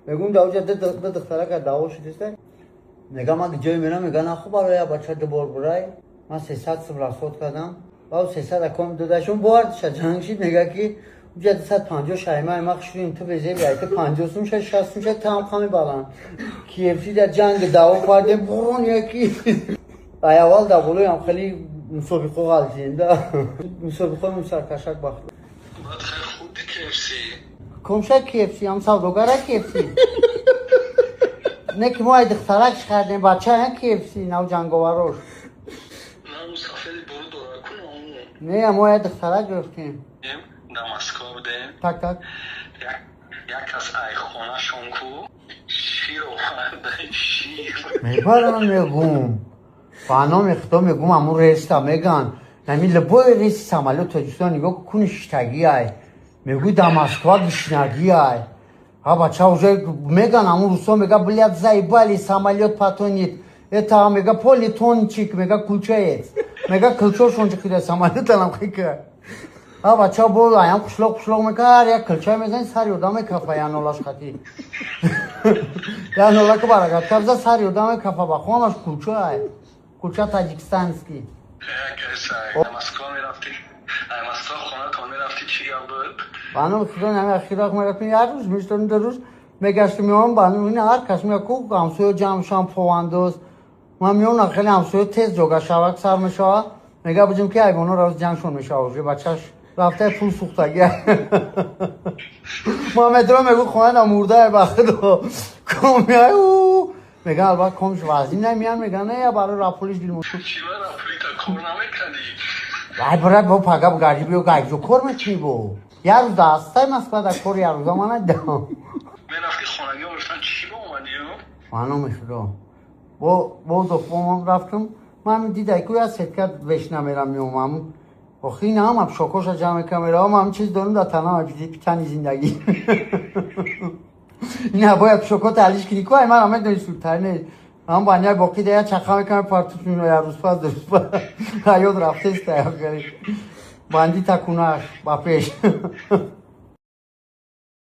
Мегум, дар уҷа ду духтарака даъво шудиста. Мега, ман ҷое мерам, мега, наху барои я бача дубор бурай. Ман 300 сум расход кардам. Баъд 300 аком додашон, бовар ша ҷанг шид. Мега, ки уҷа 250 шайма ма хушрим, ту безеби, ай ту 50 сум ша, 60 сум ша, там хами баланд. KFC дар ҷанг даъво кардем, бурон яки. Ай аввал дар болоям хеле мусобиқо ғалтидем да. Мусобиқои мусаркашак бахт. Баъд хеле хурди KFC. Комша KFC, ҳам савдогара KFC. Не, ки мо ай духтарак кардем, бача KFC нав ҷанговарош. На, сафеди буру дора кун. Не, мо ай духтарак гирифтем. Дар Москва будем. Так. Як кас ай хонашон ку шир оварда, шир. Мебарам, мегум. Ба номи Худо мегум, аму рейста меган. Нами любой рейси самолёт Тоҷикистон нигоҳ куни, шиштагӣ ай. Мегӯй, дар Москва гишнагӣ ай. А бача уже меган, аму русо мега: «Блядь, заебали, самолёт потонет». Это мега политончик, мега кулчаец. Мега кулчошон чиқида самолёт алам хика. А бача бо аям қишлоқ қишлоқ мега, ҳар як кулча мезани, сари одам мекафа, я нолаш хати. Я нола ки баракат кабза, сари одам мекафа, ба хонаш кулча ай. Кулча таҷикистанский. Як кас ай Москва мерафти. Ай Москва хонатон мерафти, чӣ гап буд? Ба номи Худо, нами ахирак мерафтем, як рӯз мештонем, 2 рӯз мегаштем, меомам, ба номи ҳар кас меяд ку, ҳамсоё ҷамъ шавам, повандоз. Ман меомам, хеле ҳамсоё тез ҷога шавак сар мешавад. Мега, буҷем ки ҳайвоно роз ҷангшон мешавад, уже бачаш рафта пул сӯхтагӣ. Ман метро мегӯ, хона мурда, ба Худо. Ком меай, мега, албат комш вазин намеян, мега, не, я барои рапулиш дилмо. Чӣ ба рапулита кор намекардӣ? Ай бара, бо пага гарди биё, гайҷо кор мекунӣ бо. Як рӯз дастай Москва дар кор, як рӯза ман надидам. Мерафти хонагӣ, мегуфтан, чӣ ба омадӣ? Ба номи Худо. Бо дофбомам рафтам. Ман дидай ку, я сетка веш намерам, меомам. Охи ина ҳама пшокоша ҷамъ мекунам, меравам, ҳам чиз дорем дар танам, питани зиндагӣ. Ина бояд пшокота алиш кунӣ ку, ай ман медонӣ, султар нест. Ҳам баня боқӣ да я чақа мекунам, партут мино, як рӯз пас, 2 рӯз пас. Ҳаёт рафтест, банди такунаш ба пеш.